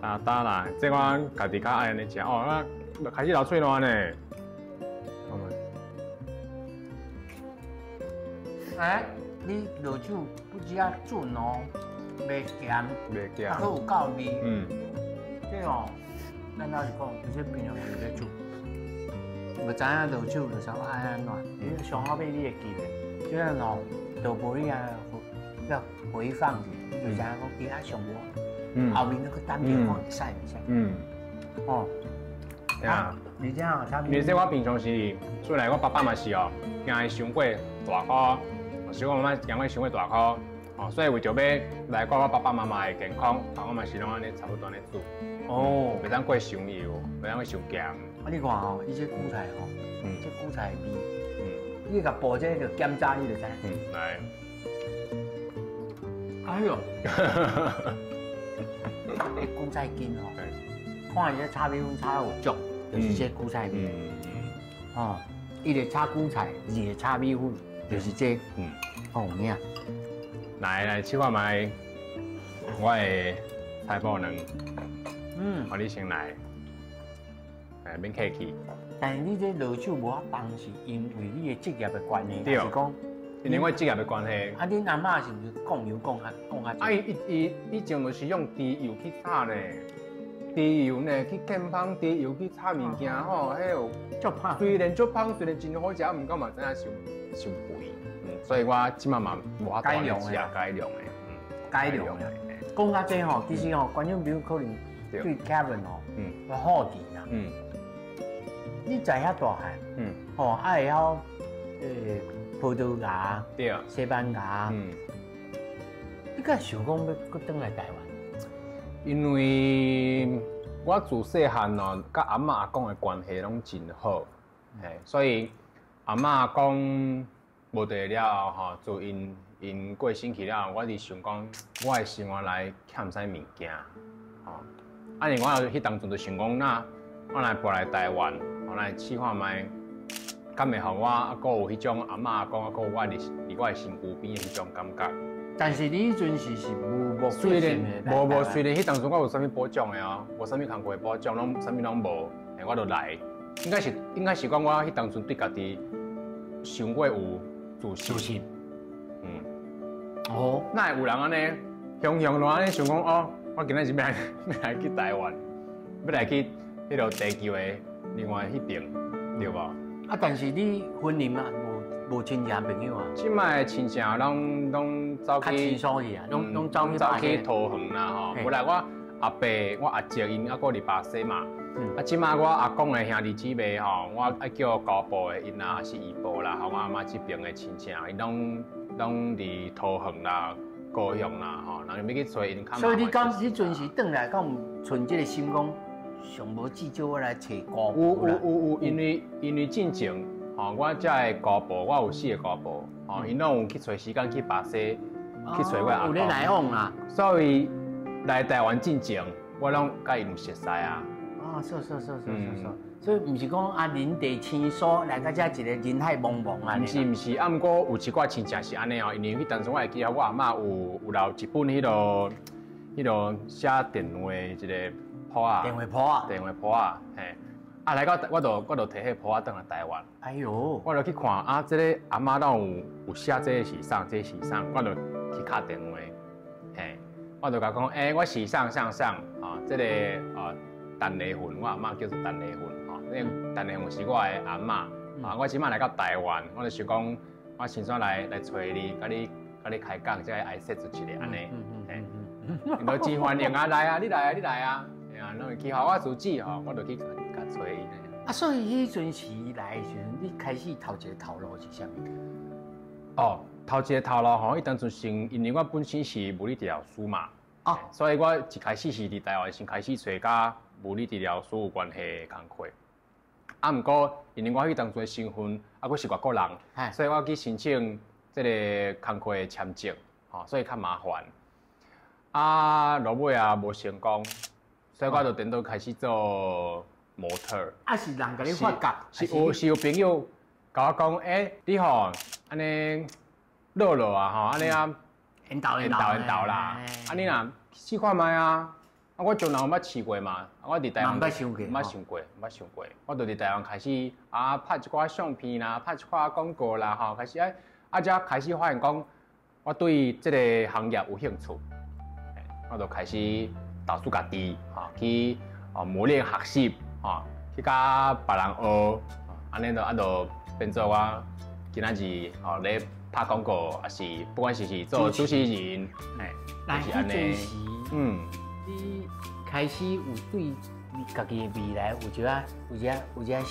打打啦，這我家己較愛按呢食哦，那開始流喙瀾呢。哎，你落手不止啊準哦，袂鹹，袂鹹，啊，閣有夠味。嗯。這哦，咱老實講，有些朋友是咧煮，無知影落手就啥愛按怎，你上後尾你會記得，這樣哦，豆腐你啊，要回放者，就知影講伊啊上無。後面那個單邊看會使袂使？嗯。哦。對啊。而且哦，而且我平常時出來，我爸爸嘛是哦，驚伊傷過大箍，所以我媽媽驚我傷過大箍，哦，所以為著欲來顧我爸爸媽媽的健康，啊，我嘛是攏按呢差不多按呢煮。哦。袂當過傷油，袂當過傷鹹。啊，你看吼，伊這韭菜吼，這韭菜味，你共爆這個檢查，你就知。嗯，來。哎喲。韭菜筋吼，看伊這炒米粉炒有足，就是這韭菜味。哦，一個炒韭菜，二個炒米粉，就是這。嗯，哦，有影。來來，試看覓，我的菜脯卵。嗯，予你先來，哎，免客氣。但是你這落手無法重，是因為你的職業的關係，還是講？因為我職業的關係。啊，恁阿嬤是毋是講油講較講較？啊，伊伊以前就是用豬油去炒呢，豬油呢去建芳，豬油去炒物件吼，彼有足芳。雖然足芳，雖然真好食，毋過嘛知影傷傷肥。嗯，所以我這擺嘛無法度食改良的，嗯，改良的。講到這吼，其實吼，觀眾朋友可能對 Kevin 吼，有好奇啦。嗯。你在遐大漢，吼，啊會曉葡萄牙、對，西班牙，嗯，你敢想講欲閣轉來台灣？因為我自細漢哦，佮阿嬤阿公的關係攏真好，嘿，所以阿嬤阿公無佇了後吼，自𪜶𪜶過身去了後，我就想講，我的生活內欠啥物件，吼，啊，因為我彼當陣就想講，那我來搬來台灣，我來試看覓。敢會予我猶閣有彼種阿嬤阿公，猶閣有我佇我的身軀邊的彼種感覺。但是你彼陣時是無目雖然無無，雖然彼當陣我有啥物保障的哦，無啥物工課的保障，攏啥物攏無，我就來。應該是講我彼當陣對家己傷過有自信。自信。嗯。哦。哪會有人按呢？雄雄就按呢想講哦，我今仔日欲來欲來去台灣，欲來去彼個地球的另外彼邊，對無？啊！但是你婚姻啊，無親戚朋友啊？這擺親戚攏攏走去，較親疏去啊，攏攏走去走去桃園啦吼。無啦，我阿伯、我阿叔𪜶猶閣佇巴西嘛。啊，這擺我阿公的兄弟姊妹吼，我愛叫姑婆的𪜶啊，是姨婆啦，吼，我阿嬤這邊的親戚，𪜶攏攏佇桃園啦、高雄啦吼，人欲去揣𪜶較麻煩。所以你敢彼陣時轉來，敢有存這個心講？上無至少我來揣姑婆有有有有，因為進前吼，我遮的姑婆，我有四個姑婆，吼，𪜶攏有去揣時間去巴西去揣我阿公。有咧來往啦。所以來台灣進前，我攏佮𪜶有熟似啊。啊，是是是是是是，所以毋是講啊，人地生疏來到遮一個人海茫茫啊。毋是毋是，啊，毋過有一寡親戚是按呢哦，因為彼當陣我會記得我阿嬤有留一本彼個寫電話的一個。簿仔，電話簿仔，電話簿仔，嘿，啊來到我就提彼簿仔轉來台灣。哎喲，我就去看啊，這個阿嬤敢有有寫這個是啥，這個是啥，我就去敲電話，嘿，我就共講，欸，我是啥啥啥，啊，這個啊，陳麗雲，我阿嬤叫做陳麗雲吼，那個陳麗雲是我的阿嬤啊。我這擺來到台灣，我就想講，我先煞來揣你，佮你開講，才會愛說出一个按呢。嘿，𪜶都真歡迎啊，來啊，你來啊，你來啊，嘿啊，攏會去予我住址吼，我就去共揣伊。啊，所以彼陣時來的時陣，你開始頭一个頭路是啥物？哦，頭一个頭路吼，彼當陣先，因為我本身是物理治療師嘛，所以我一開始是佇台灣先開始揣佮物理治療師有關係的工課。啊，毋過因為我彼當陣的身份，啊，閣是外國人，所以我去申請這个工課的簽證，吼，所以較麻煩。啊，落尾也無成功，所以我就顛倒開始做模特兒。啊，是人共你發覺？是有朋友共我講，欸，你吼按呢落落啊吼，按呢啊，緣投緣投緣投啦。啊，你若試看覓啊？啊，我從來毋捌試過嘛。啊，我佇台灣毋捌想過，毋捌想過，毋捌想過。我就佇台灣開始啊，拍一寡相片啦，拍一寡廣告啦，吼，開始啊，啊，才開始發現講，我對這个行業有興趣。我就開始投資家己，吼，去磨練學習，吼，去佮別人學，按呢就啊就變做我今仔日吼咧拍廣告，抑是不管是做主持人，來，就是按呢，你開始有對你家己的未來有一寡有這有這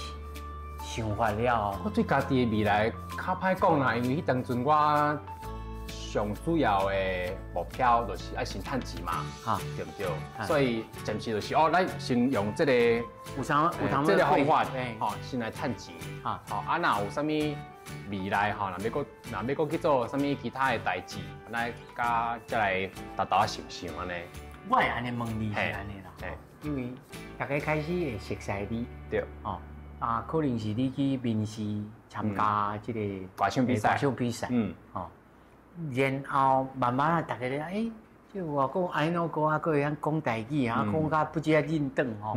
想法了後，我對家己的未來較歹講啦，因為彼當陣我上主要的目標就是愛先趁錢嘛，對毋對？所以暫時就是哦，咱先用這個有啥有通這個方法，吼，先來趁錢，吼啊，若有啥物未來吼，若欲閣去做啥物其他的代誌，咱佮再來沓沓仔想想按呢。我會按呢問你是按呢啦，因為大家開始會熟悉你，吼啊，可能是你去面試參加這個歌唱比賽，歌唱比賽，吼，然後慢慢啊，大家咧，欸，這外國安怎歌啊，閣會曉講台語啊，講甲不止啊認當吼，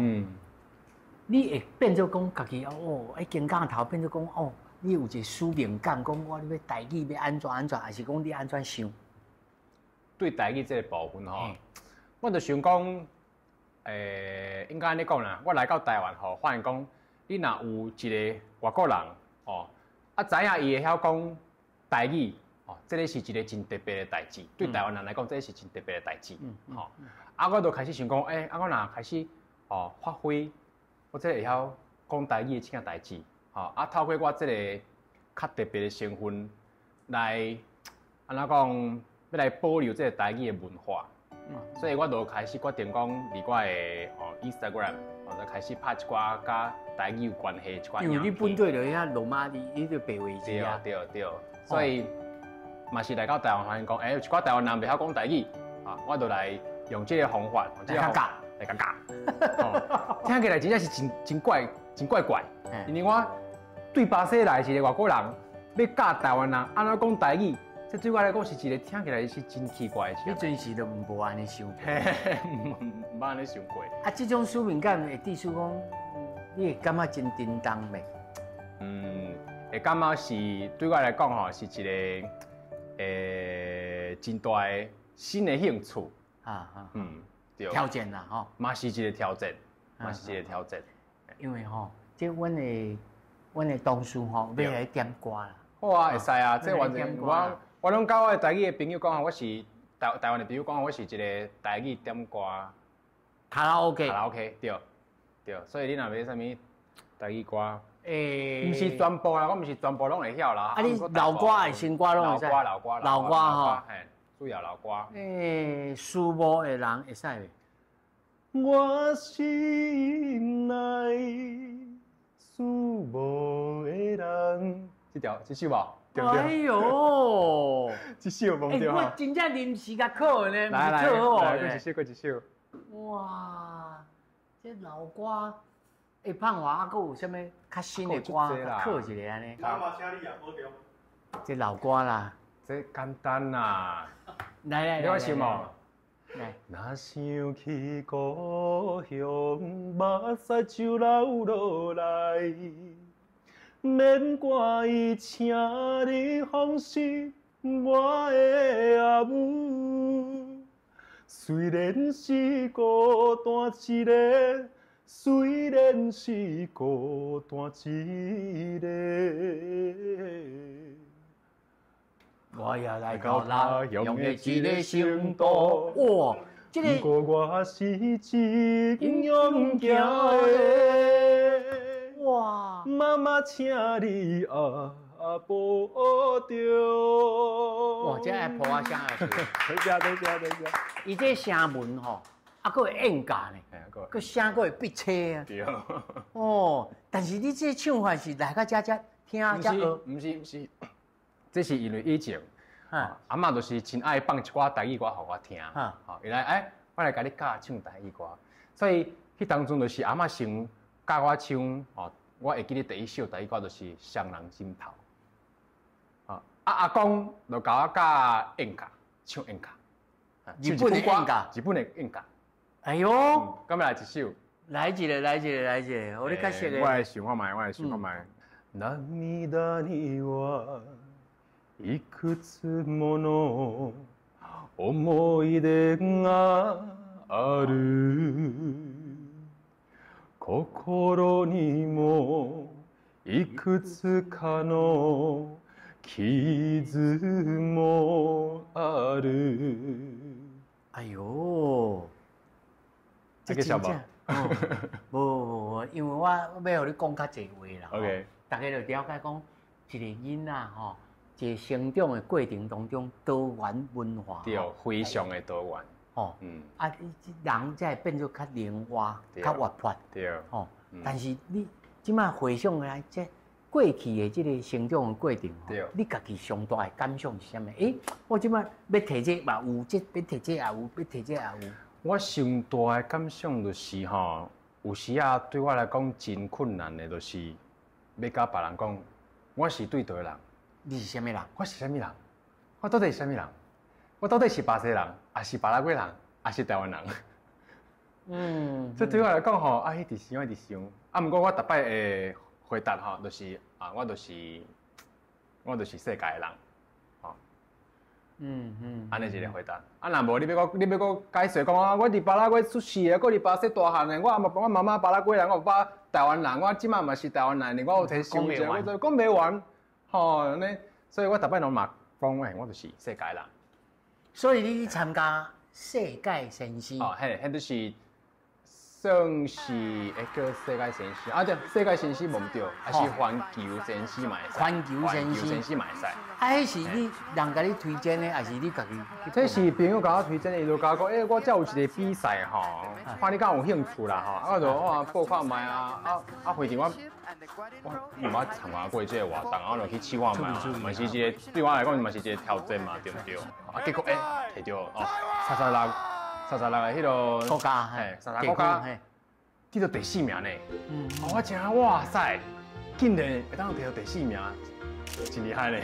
你會變做講家己哦，欸，肩胛頭變做講哦，你有一個使命感，講我欲台語欲按怎按怎，還是講你按怎想？對台語這個部分吼，我就想講，應該按呢講啦，我來到台灣吼，發現講，你若有一个外國人哦，啊，知影伊會曉講台語，哦，這个是一个真特別的代誌，對台灣人來講，這个是真特別的代誌，吼。啊，我就開始想講，欸，啊，我若開始哦發揮，我這个會曉講台語的這件代誌，吼，啊，透過我這个較特別的身份來，按怎講，欲來保留這个台語的文化。所以我就開始決定講，佇我的哦 Instagram，我就開始拍一寡佮台語有關係一寡影片。因為你本地就遐羅馬字，你就白話字啊。對對對，所以嘛是來到台灣發現講，欸，有一寡台灣人袂曉講台語，啊，我就來用這个方法，來共教，來共教。聽起來真正是真真怪，真怪怪。因為我對巴西來一个外國人，欲教台灣人按怎講台語。這對我來講是一个聽起來是真奇怪的事。你陣時都無按呢想過，毋捌按呢想過。啊，這種使命感會致使講，你會感覺真沉重袂？嗯，會感覺是對我來講吼，是一个真大的新的興趣。對。挑戰啦，吼。嘛是一个挑戰，嘛是一个挑戰。因為吼，這阮的同事吼，欲來點歌啦。好啊，會使啊，這完全我。我攏佮我的台語的朋友講，我是台灣的朋友講，我是一个台語點歌卡拉 OK，卡拉 OK 對對，所以你若欲啥物台語歌，毋是全部啦，我毋是全部攏會曉啦。啊，你老歌的新歌攏會使？老歌老歌老歌吼，嘿，主要老歌。欸，思慕的人會使袂？我心內思慕的人，這條這首無？哎呦，這首無對我真正臨時共考的呢，來來來，閣一首，閣一首。哇，這老歌，欸，胖華啊，閣有啥物較新的歌，考一个按呢？我嘛請你也保重。這老歌啦，這簡單啦。來來來，你愛唱無？來。若想起故鄉，目屎就流落來。免掛意，請你放心，我的阿母。雖然是孤單一个，雖然是孤單一个。我也來到到他他鄉鄉的的一一個個城城都。都哇，這個不過我是怎樣行的？哇，媽媽，請你啊保重。哇，這愛抱仔聲啊！多謝多謝多謝。伊這聲紋吼，啊，閣會演假呢，嘿啊，閣閣聲閣會逼車啊。對。哦，但是你這唱法是來到遮才聽毋是才學，毋是毋是，這是因為以前，哈，阿嬤就是真愛放一寡台語歌予我聽，哈吼，伊來欸，我來共你教唱台語歌，所以彼當陣就是阿嬤先教我唱，吼，我會記得第一首台語歌就是《雙人枕頭》，啊，阿公就共我教演歌，唱演歌，日本的演歌，日本的演歌，哎喲，敢欲來一首？來一个，來一个，來一个，予你較熟的。我來想看覓，我來想看覓。涙にはいくつもの思い出がある心にもいくつかの傷もある。哎喲，這個曉無？無無無，因為我欲予你講較濟話啦。 OK，大家就了解講，一個囡仔吼，一個成長的過程當中，多元文化。對，非常的多元。吼，啊，人才會變做較靈活、較活潑。對。吼，但是你這擺回想來，這過去的這個成長的過程，你家己上大的感想是啥物？欸，我這擺欲提這嘛有，這欲提這也有，欲提這也有。我上大的感想就是吼，有時仔對我來講真困難的，就是欲共別人講，我是對佗人。你是啥物人？我是啥物人？我到底是啥物人？我到底是巴西人，抑是巴拉圭人，抑是台灣人？這對我來講吼，啊，一直想，一直想。啊，毋過我逐擺會回答吼，就是啊，我就是世界的人，吼。按呢一个回答。啊，若無你欲閣你欲閣解釋講啊，我佇巴拉圭出世的，閣佇巴西大漢的，我阿媽我媽媽巴拉圭人，我爸台灣人，我這擺嘛是台灣人，我有提身份證，我就講袂完，吼，按呢，所以我逐擺攏嘛講，我就是世界人。所以你去參加世界先生？哦，嘿，彼就是算是會叫世界先生啊，對，世界先生無毋對，抑是環球先生嘛會使。環球先生。先生嘛會使。啊，彼是你人共你推薦的，抑是你家己？這是朋友共我推薦的，伊就共我講，欸，我遮有一個比賽吼，看你敢有興趣啦吼，啊，我就我報看覓啊，啊啊，反正我我毋捌參加過這個活動，啊，我就去試看覓嘛，嘛是一個對我來講嘛是一個挑戰嘛，對毋對？啊，結果欸，摕著哦，36個彼个國家，嘿，三十六國家得著第四名呢。我真哇塞，竟然會當摕著第四名，真厲害呢！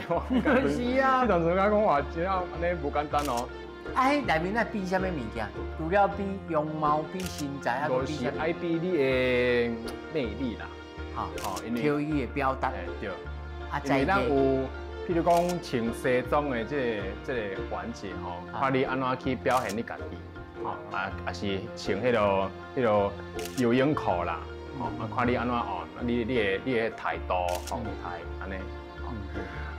是啊，彼當陣我講話真正按呢無簡單哦。啊，彼內面愛比啥物物件？除了比容貌、比身材，啊，閣是愛比你的魅力啦。吼，吼，因為口語的表達。對。啊，因為咱有，譬如講穿西裝的這個環節吼，看你按怎去表現你家己，吼，啊，抑是穿彼个游泳褲啦，吼，啊，看你按怎哦，你的態度、風態按呢。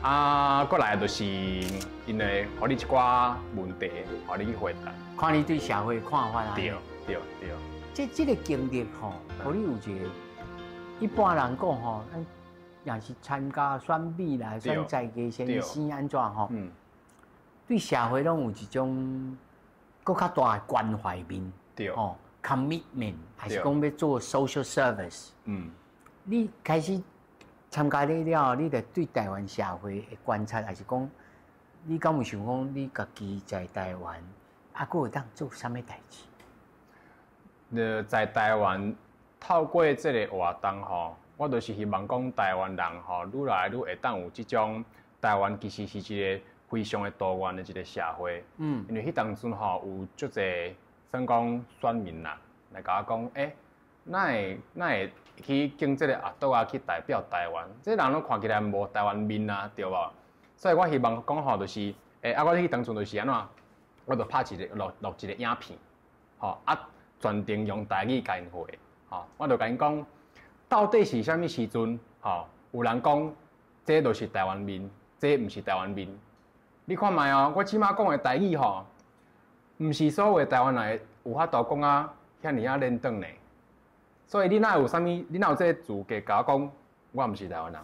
啊，閣來就是𪜶會予你一寡問題，予你去回答，看你對社會看法啊。對對對。這個經歷吼，予你有一個一般人講吼，咱若是參加選美啦、選在家先生按怎吼，對社會攏有一種閣較大的關懷面，吼，commitment，還是講欲做 social service。你開始參加了了後，你就對台灣社會的觀察，還是講你敢有想講你家己在台灣，啊，閣會當做啥物代誌？在台灣透過這个活動吼，我就是希望講台灣人吼，愈來愈會當有這種台灣其實是一個非常的多元的一個社會。因為彼當陣吼有足濟算講選民啦，來共我講，欸，哪會哪會去揀這个阿桌仔去代表台灣？這人攏看起來無台灣面啊，對無？所以我希望講吼，就是，欸，啊，我彼當陣就是按怎，我就拍一个錄錄一个影片，吼，啊，全程用台語共𪜶回，吼，我就共𪜶講，到底是啥物時陣，吼，有人講這就是台灣面，這毋是台灣面。你看覓哦，我這馬講的台語吼，毋是所有的台灣人有法度講啊遐爾仔輪轉呢。所以你哪有啥物？你哪有這個資格共我講，我毋是台灣人，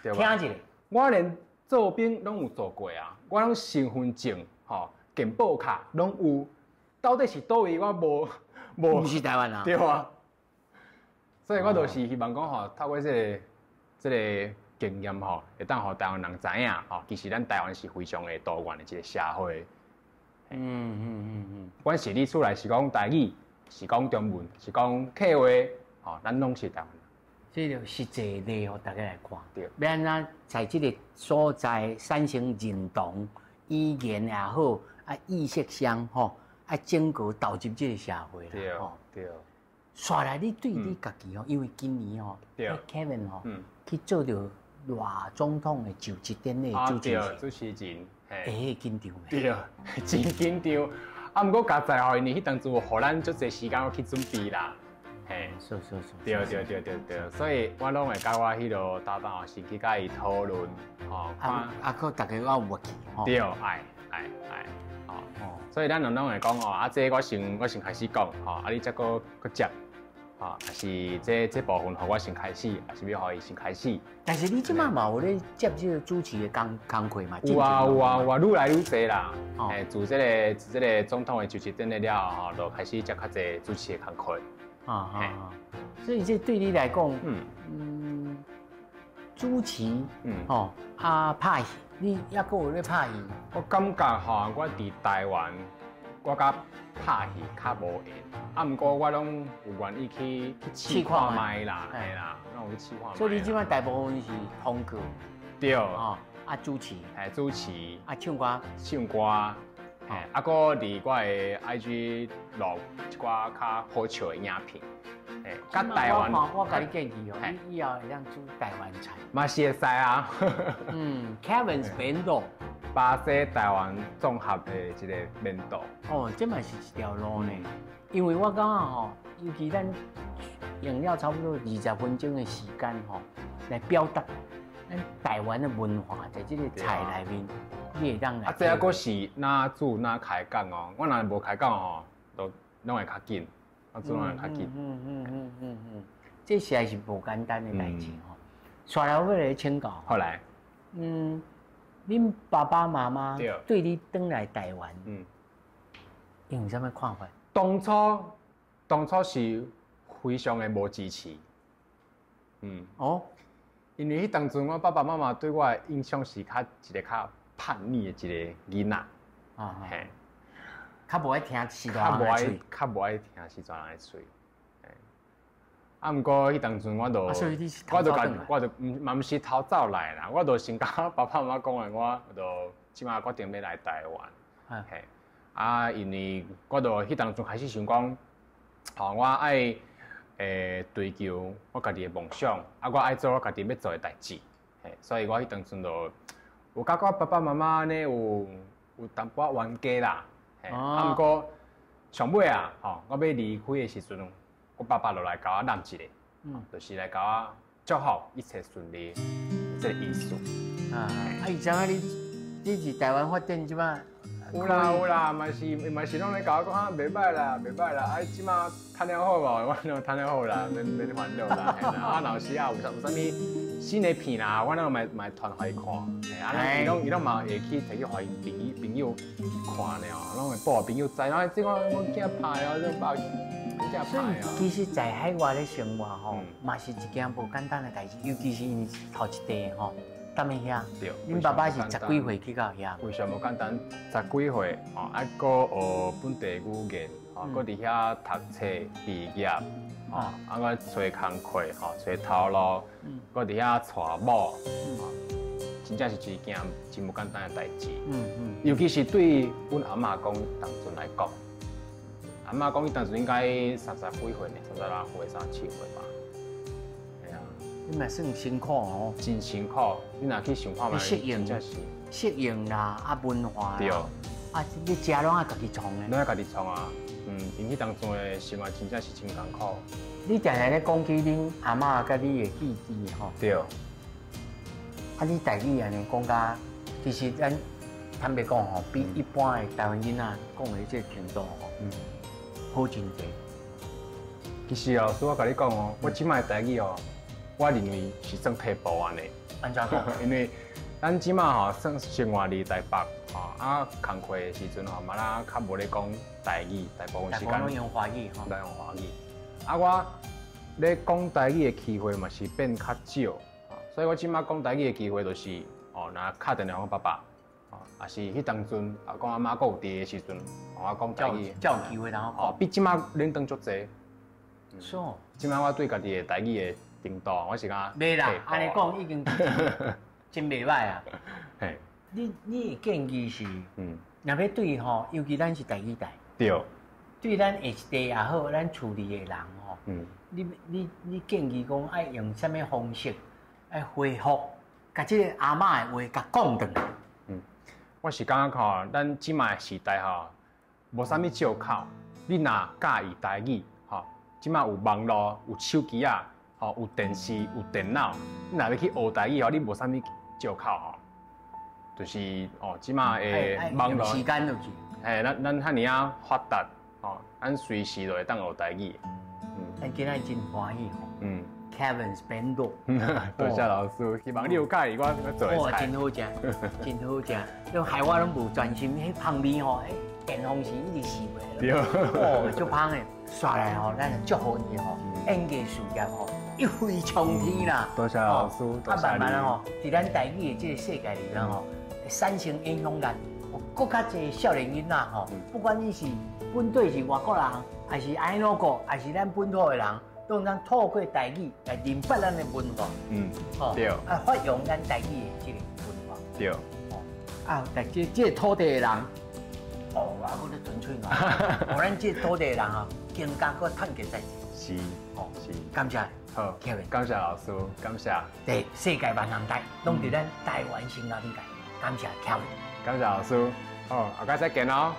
對吧？聽一下，我連做兵攏有做過啊，我攏身份證、吼健保卡攏有，到底是佗位我無無毋是台灣人。對啊。所以我就是希望講吼，透過這個經驗吼，會當予台灣人知影吼，其實咱台灣是非常的多元的一個社會。不管是你厝內是講台語，是講中文，是講客話，吼，咱攏是台灣人。這就實際例，予大家來看。對。欲按怎在這個所在產生認同，語言也好，啊意識上吼，啊整個投入這個社會啦。對。對。煞來你對你家己吼，因為今年吼，Kevin 吼去做著賴總統的就職典禮主持人，主持人，會緊張袂？對，真緊張。啊，毋過佳哉吼，因為彼當陣有予咱足濟時間去準備啦。嘿，是是是，對對對對對，所以我攏會佮我彼個搭檔先去佮伊討論，吼，啊啊，閣大家有默契，吼，對，愛愛愛，吼，所以咱攏會講哦，啊，這我先開始講，吼，啊，你才閣閣接，吼，還是這部分予我先開始，還是欲予伊先開始？但是你這馬嘛有咧接這個主持的工課嘛？有啊有啊有啊，愈來愈濟啦。嘿，自這個總統的就職典禮了後，吼，就開始接較濟主持的工課。啊啊，所以這對你來講，主持，吼啊拍戲，你抑閣有咧拍戲？我感覺吼，我佇台灣，我佮拍戲較無緣，啊，毋過我攏有願意去試看覓啦，嘿啦，攏有去試看覓。所以你這擺大部分是通告，對，哦，啊主持，嘿主持，啊唱歌，唱歌，嘿，啊，閣佇我的 IG 錄一寡較好笑的影片，嘿，佮台灣，我共你建議哦，你以後會當煮台灣菜，嘛是會使啊。Kevin's 便當，巴西台灣綜合的一個便當。哦，這嘛是一條路呢，因為我感覺吼，尤其咱用了差不多20分鐘的時間吼，來表達咱台灣的文化在這個菜內面，你會當來。啊，這猶閣是哪煮哪開講哦，我若無開講吼，都攏會較緊，我煮攏會較緊。這實在是無簡單的代誌吼。煞來我欲來請教。好來。恁爸爸媽媽對你轉來台灣，𪜶有啥物看法？當初是非常的無支持。哦，因為彼當陣我爸爸媽媽對我的印象是較一個較叛逆的一個囡仔。啊，嘿，較無愛聽序大人的喙，較無愛聽序大人的喙。啊，毋過彼當陣我就，我就共，我就毋嘛毋是偷走來啦，我就先共爸爸媽媽講的，我就這馬決定欲來台灣。嘿，啊，因為我就彼當陣開始想講，吼，我愛追求我家己的夢想，啊，我愛做我家己欲做的代誌。嘿，所以我彼當陣就有佮我爸爸媽媽按呢有淡薄仔冤家啦。嘿，啊，毋過上尾啊，吼，我欲離開的時陣，我爸爸就來共我攬一下，就是來共我祝福一切順利，這個意思。啊，啊，伊知影你佇台灣發展這馬？有啦有啦，嘛是攏咧共我講啊，袂䆀啦，袂䆀啦，啊，這馬趁了好無？我攏趁了好啦，免免煩惱啦。啊，若有時啊，有啥物新的片啦，我攏嘛會傳予伊看。啊，伊攏嘛會去提去予𪜶朋友看呢，攏會報予朋友知。啊，這個我囝拍哦，這爸。所以其實，在海外咧生活吼，嘛是一件無簡單的代誌，尤其是𪜶頭一代吼，踮咧遐。對。恁爸爸是十幾歲去到遐？非常無簡單，十幾歲吼，啊，閣學本地語言，吼，閣佇遐讀冊畢業，吼，啊，閣揣工課，吼，揣頭路，閣佇遐娶某，真正是一件真無簡單的代誌。尤其是對阮阿嬤公當陣來講。阿嬤講，伊當陣應該三十幾歲呢，36歲、37歲吧。嘿啊，你嘛算辛苦哦。真辛苦，你若去想看覓，適應，適應啦，啊文化啦，對，啊你食攏愛家己創的。攏愛家己創啊，嗯，𪜶彼當陣的生活真正是真艱苦。你定定咧講起恁阿嬤佮你的弟弟吼，對。啊，你台語按呢講甲，其實咱坦白講吼，比一般的台灣囡仔講的這個程度吼，好真濟。其實老師，我共你講哦，我這擺的台語哦，我認為是算退步按呢。按怎講？因為咱這擺吼算生活佇台北吼，啊，工課的時陣吼，嘛啦較無咧講台語，大部分時間攏用華語吼。來用華語。啊，我咧講台語的機會嘛是變較少，所以我這擺講台語的機會就是哦，若敲電話予爸爸，哦，抑是彼當陣阿公阿嬤閣有佇的時陣，我講台語，才有機會通講。比這擺輪轉足濟。是哦。這擺我對家己的台語的程度，我是感覺袂啦，按呢講已經真袂䆀啊。嘿。你的建議是，若欲對吼，尤其咱是台語台，對。對咱下一代也好，咱厝裡的人吼，你建議講愛用啥物方式，愛恢復，共這個阿嬤的話共講轉來。我是感覺吼，咱這擺的時代吼，無啥物借口。你若佮意台語，吼，這擺有網路、有手機仔，吼，有電視、有電腦，你若欲去學台語吼，你無啥物借口吼。就是哦，這擺的網路時間落去，嘿，咱遐爾仔發達，吼，咱隨時就會當學台語。咱今仔真歡喜吼。Kevin 變多。多謝老師，希望你有佮意我做的菜。真好食，真好食。你害我攏無專心，彼香味吼，電風扇一直爍袂。對。哦，足芳的，煞來吼，咱就祝福伊吼，演藝事業吼一飛沖天啦。多謝老師，多謝啊，慢慢吼，佇咱台語的這個世界裡面吼，產生影響力，有閣較濟少年囡仔吼，不管你是本地是外國人，還是愛諾國，還是咱本土的人，攏通透過台語來認識咱的文化，對，啊，發揚咱台語的這個文化，對，啊，但這個土地的人，哦，啊，閣咧純粹哦，哦，咱這個土地的人啊，更加閣團結在一起，是，哦，是，感謝，好，感謝老師，感謝，對，世界萬人台，攏佇咱台灣新眼界，感謝 Kevin，感謝老師，好，後擺再見囉。